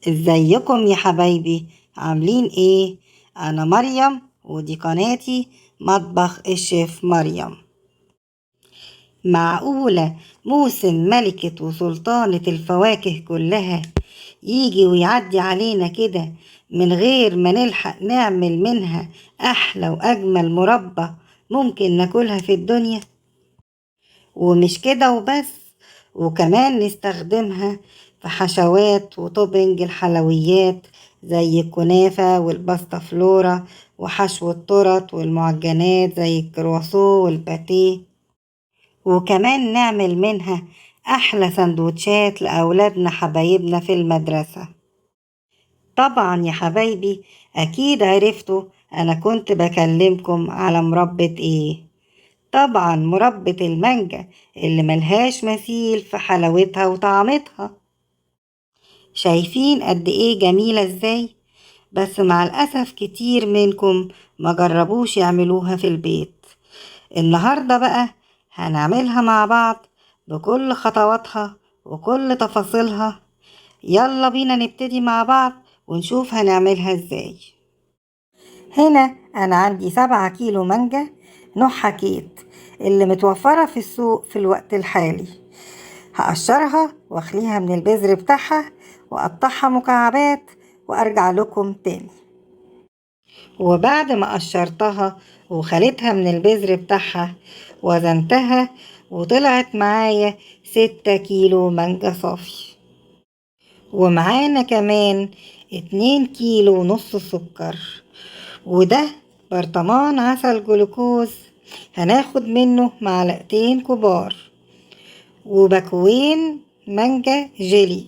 ازيكم يا حبايبي؟ عاملين ايه؟ انا مريم ودي قناتي مطبخ الشيف مريم. معقولة موسم ملكة وسلطانة الفواكه كلها يجي ويعدي علينا كده من غير ما نلحق نعمل منها احلى واجمل مربى ممكن ناكلها في الدنيا؟ ومش كده وبس، وكمان نستخدمها في حشوات و topping الحلويات زي الكنافة والباستا فلورا وحشو التورت والمعجنات زي الكرواسون والباتيه، وكمان نعمل منها أحلى سندوتشات لأولادنا حبايبنا في المدرسة. طبعا يا حبايبي أكيد عرفتوا أنا كنت بكلمكم على مربى إيه. طبعا مربى المانجا اللي ملهاش مثيل في حلاوتها وطعمتها. شايفين قد إيه جميلة إزاي؟ بس مع الأسف كتير منكم ما جربوش يعملوها في البيت. النهاردة بقى هنعملها مع بعض بكل خطواتها وكل تفاصيلها. يلا بينا نبتدي مع بعض ونشوف هنعملها ازاي. هنا انا عندي 7 كيلو مانجا نوعها كيت اللي متوفرة في السوق في الوقت الحالي. هقشرها واخليها من البذر بتاعها واقطعها مكعبات وارجع لكم تاني. وبعد ما قشرتها وخليتها من البذر بتاعها وزنتها وطلعت معايا 6 كيلو مانجا صافي، ومعانا كمان 2 كيلو ونص سكر، وده برطمان عسل جلوكوز هناخد منه معلقتين كبار، وباكوين مانجا جيلي.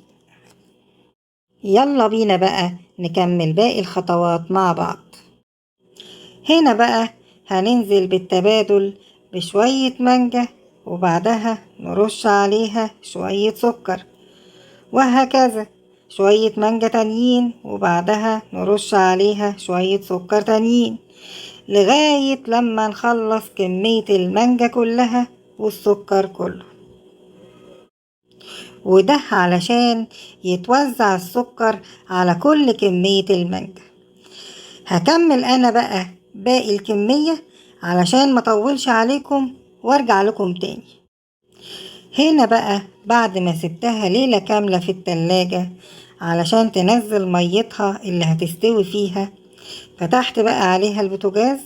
يلا بينا بقى نكمل باقي الخطوات مع بعض. هنا بقى هننزل بالتبادل بشوية مانجا وبعدها نرش عليها شوية سكر، وهكذا شوية مانجا تانيين وبعدها نرش عليها شوية سكر تانيين، لغاية لما نخلص كمية المانجا كلها والسكر كله. وده علشان يتوزع السكر على كل كمية المانجا. هكمل أنا بقى باقي الكمية علشان ما اطولش عليكم وارجع لكم تاني. هنا بقى بعد ما سبتها ليلة كاملة في التلاجة علشان تنزل ميتها اللي هتستوي فيها، فتحت بقى عليها البوتاجاز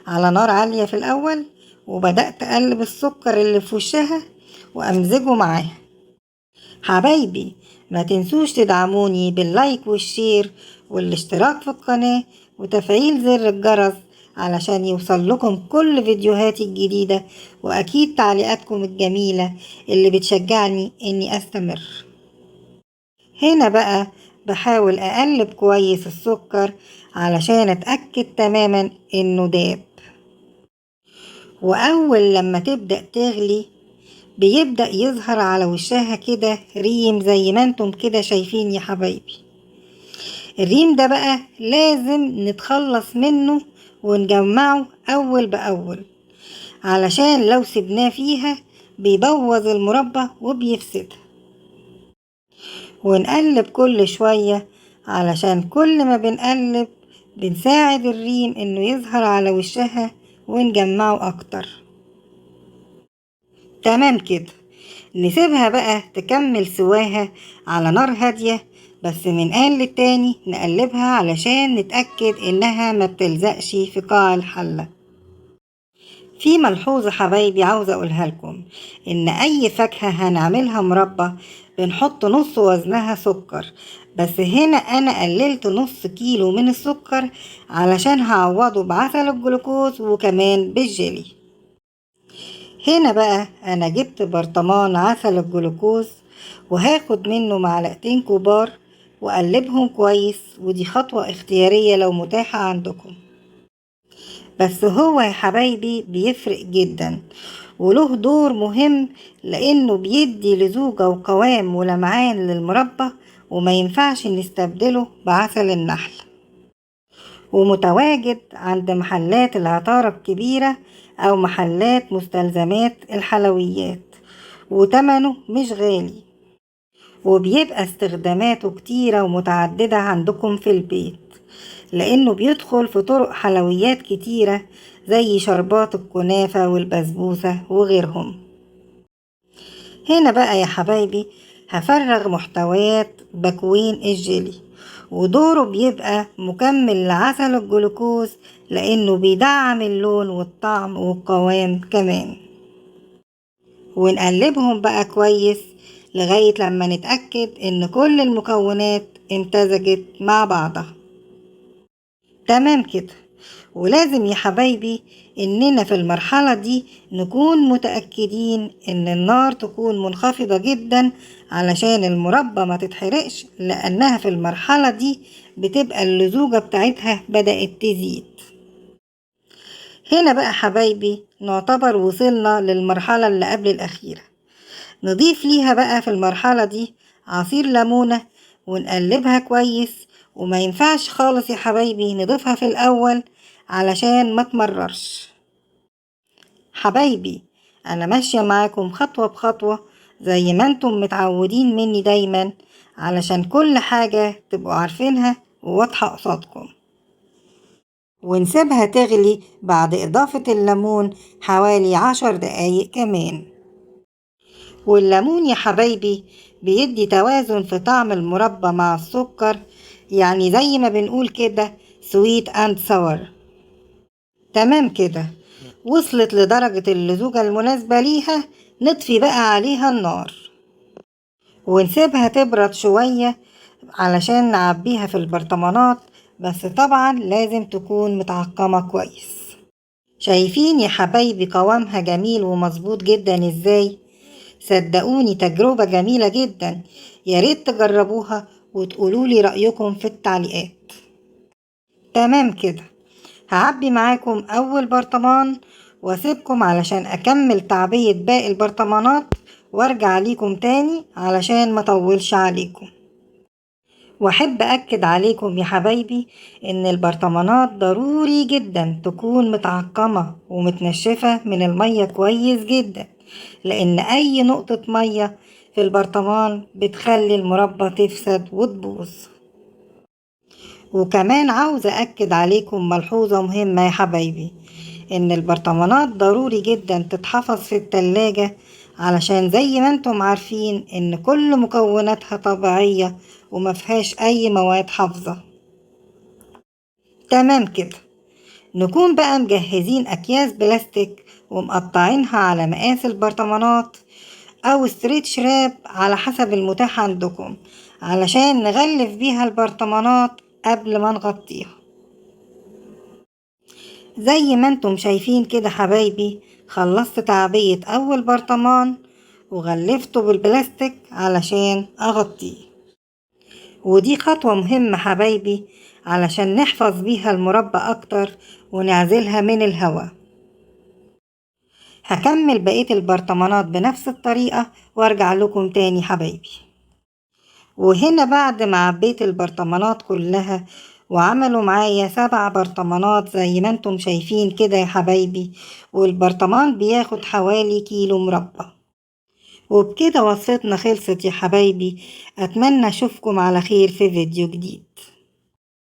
على نار عالية في الأول، وبدأت أقلب السكر اللي في وشها وأمزجه معاها. حبايبي ما تنسوش تدعموني بال like وال share والاشتراك في القناة وتفعيل زر الجرس علشان يوصل لكم كل فيديوهاتي الجديدة، وأكيد تعليقاتكم الجميلة اللي بتشجعني إني أستمر. هنا بقى بحاول أقلب كويس السكر علشان أتأكد تماما إنه داب. وأول لما تبدأ تغلي بيبدأ يظهر على وشها كده ريم زي ما انتم كده شايفين يا حبايبي. الريم ده بقى لازم نتخلص منه ونجمعه أول بأول، علشان لو سبناه فيها بيبوظ المربى وبيفسدها. ونقلب كل شوية علشان كل ما بنقلب بنساعد الريم انه يظهر على وشها ونجمعه اكتر. تمام كده. نسيبها بقى تكمل سواها على نار هادية، بس من آن للتاني نقلبها علشان نتأكد انها ما بتلزقش في قاع الحلة. في ملحوظة حبايبي عاوزة اقولها لكم، ان اي فاكهة هنعملها مربى بنحط نص وزنها سكر، بس هنا انا قللت نص كيلو من السكر علشان هعوضه بعسل الجلوكوز وكمان بالجيلي. هنا بقى انا جبت برطمان عسل الجلوكوز وهاخد منه معلقتين كبار وقلبهم كويس، ودي خطوة اختيارية لو متاحة عندكم، بس هو يا حبايبي بيفرق جدا وله دور مهم لانه بيدي لزوجة وقوام ولمعان للمربى، وما ينفعش نستبدله بعسل النحل. ومتواجد عند محلات العطارة الكبيرة او محلات مستلزمات الحلويات، وتمنه مش غالي. وبيبقى استخداماته كتيرة ومتعددة عندكم في البيت، لأنه بيدخل في طرق حلويات كتيرة زي شربات الكنافة والبسبوسة وغيرهم. هنا بقى يا حبايبي هفرغ محتويات باكوين الجيلي، ودوره بيبقى مكمل لعسل الجلوكوز لأنه بيدعم اللون والطعم والقوام كمان. ونقلبهم بقى كويس لغاية لما نتأكد إن كل المكونات امتزجت مع بعضها. تمام كده. ولازم يا حبايبي إننا في المرحلة دي نكون متأكدين إن النار تكون منخفضة جدا علشان المربى ما تتحرقش، لأنها في المرحلة دي بتبقى اللزوجة بتاعتها بدأت تزيد. هنا بقى حبايبي نعتبر وصلنا للمرحلة اللي قبل الأخيرة. نضيف ليها بقى في المرحلة دي عصير ليمونة ونقلبها كويس، وما ينفعش خالص يا حبايبي نضيفها في الأول علشان ما تمررش. حبايبي أنا ماشية معاكم خطوة بخطوة زي ما انتم متعودين مني دايما، علشان كل حاجة تبقوا عارفينها وواضحة قصادكم. ونسيبها تغلي بعد إضافة الليمون حوالي 10 دقايق كمان. والليمون يا حبايبي بيدي توازن في طعم المربى مع السكر، يعني زي ما بنقول كده sweet and sour. تمام كده، وصلت لدرجة اللزوجة المناسبة ليها. نطفي بقى عليها النار ونسيبها تبرد شوية علشان نعبيها في البرطمانات، بس طبعا لازم تكون متعقمة كويس. شايفين يا حبايبي قوامها جميل ومظبوط جدا ازاي؟ صدقوني تجربة جميلة جدا، ياريت تجربوها وتقولولي رأيكم في التعليقات. تمام كده، هعبي معاكم أول برطمان واسيبكم علشان أكمل تعبية باقي البرطمانات وارجع ليكم تاني علشان ما اطولش عليكم. واحب أكد عليكم يا حبايبي إن البرطمانات ضروري جدا تكون متعقمة ومتنشفة من المية كويس جدا، لأن أي نقطة مية في البرطمان بتخلي المربى تفسد وتبوظ. وكمان عاوزة أكد عليكم ملحوظة مهمة يا حبايبي، إن البرطمانات ضروري جدا تتحفظ في التلاجة، علشان زي ما انتم عارفين إن كل مكوناتها طبيعية وما فيهاش أي مواد حافظة. تمام كده، نكون بقى مجهزين أكياس بلاستيك ومقطعينها على مقاس البرطمانات أو stretch wrap على حسب المتاح عندكم، علشان نغلف بيها البرطمانات قبل ما نغطيها. زي ما انتم شايفين كده حبايبي، خلصت تعبية أول برطمان وغلفته بالبلاستيك علشان أغطيه. ودي خطوة مهمة حبايبي علشان نحفظ بيها المربى أكتر ونعزلها من الهواء. هكمل بقية البرطمانات بنفس الطريقة وارجع لكم تاني حبايبي. وهنا بعد ما عبيت البرطمانات كلها وعملوا معايا 7 برطمانات زي ما انتم شايفين كده يا حبايبي، والبرطمان بياخد حوالي كيلو مربى. وبكده وصفتنا خلصت يا حبايبي. أتمنى أشوفكم على خير في فيديو جديد.